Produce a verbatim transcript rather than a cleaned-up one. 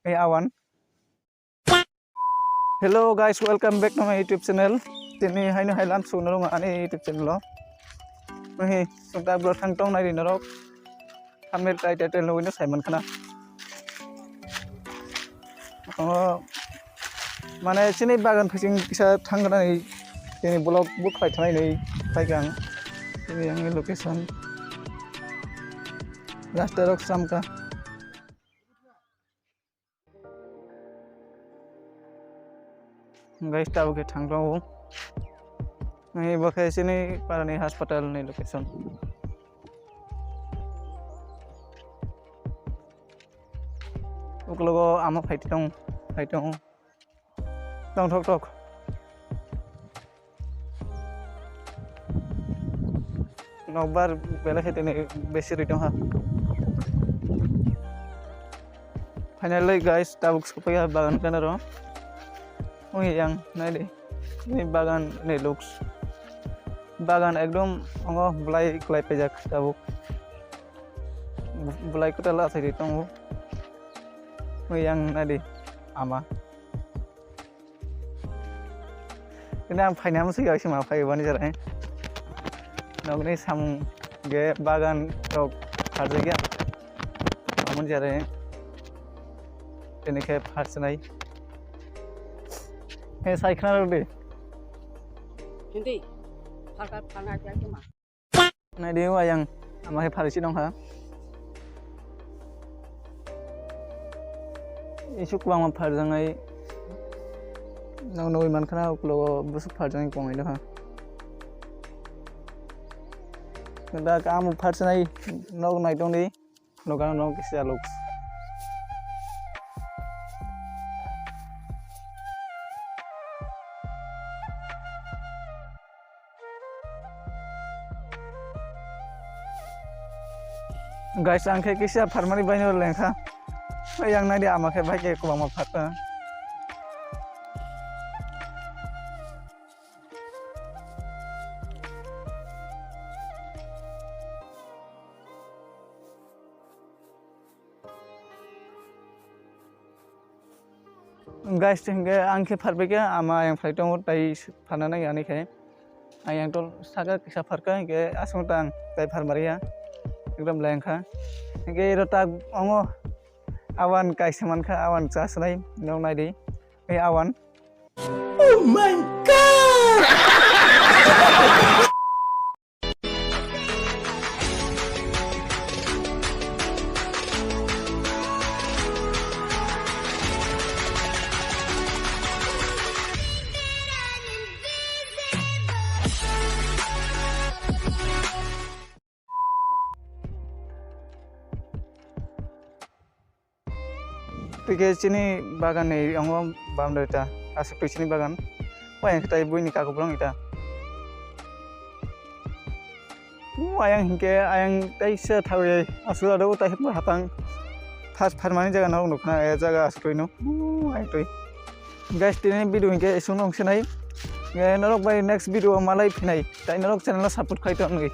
Hey, awan. Hello guys, welcome back to my YouTube channel. Tini haino hai lam sung nung ani YouTube channel o. Nahi sung ta bro thang tong nai ri norok. Thumbnail tai title nugwi no sai man khana. Oh, mane chini bagan phasing kisa thang khana ni tini vlog book khai thanai ni phai kang. Tini ang location. Rasta rok samka. Guys, tabuk khe thang tongo. Nai bo khe chini parani hospital ni location. Uklogo ama phai tong, phai tong. Tong thok thok. Nokbar belai khe tini besi rwi tongkha. Finally guys, tabuk sopaiya bagan kanaro. Ui yang nai di. Ini bagan ni looks. Bagan ekdom ongo belai kwlai paijak tabuk. Belai kwtal asai ri tongo. Ui yang nai di ama. Ini ang phaina musi ya sima phai bani jara. Nokni samung ge bagan rok pharjak ya. Amon jara. Ini khe pharsanai. He sai khna rok de. Hindi. Pharka pharna kya kya ma. Nai di ayang ama khe pharwi si nongkha. Isuk kwbangma pharjaknai. Nang nugwi mankha na uklogo bwswk pharjaknai kwbangma nokha. Da kamo pharsanai nok nai tongdi. Nokha no kisa looks. Guys, ang khe kisa pharmani baino lengkha. Yang nai di ama khe bai khe kwbangma pharkha. Guys, hingke ang khe pharbai khe ama ayang phalai tongo, tai pharna nai ani khe. Ayang to saka kisa pharkha, hingke aswk ta ang tai pharmariya. Ekdom lengkha. Hingke iro ta ongo awan kaisa mankha, awan cha swnai, nok nai di. Ei awan. Oh my God! Twi khe chini bagan ni wngo bam doi ta, aswk twi chini bagan. Wayang khe tai buini kaku bolong ita. Wayang hinkhe ayang tai se thawi aswk ado tai hatang phas pharmani jaga no nukna jaga aswk twi no. Ayang twi. Guys, tini video hinkhe isung nung sinai. Norok bai next video malai phinai. Tai norok channel no support khai tongwi.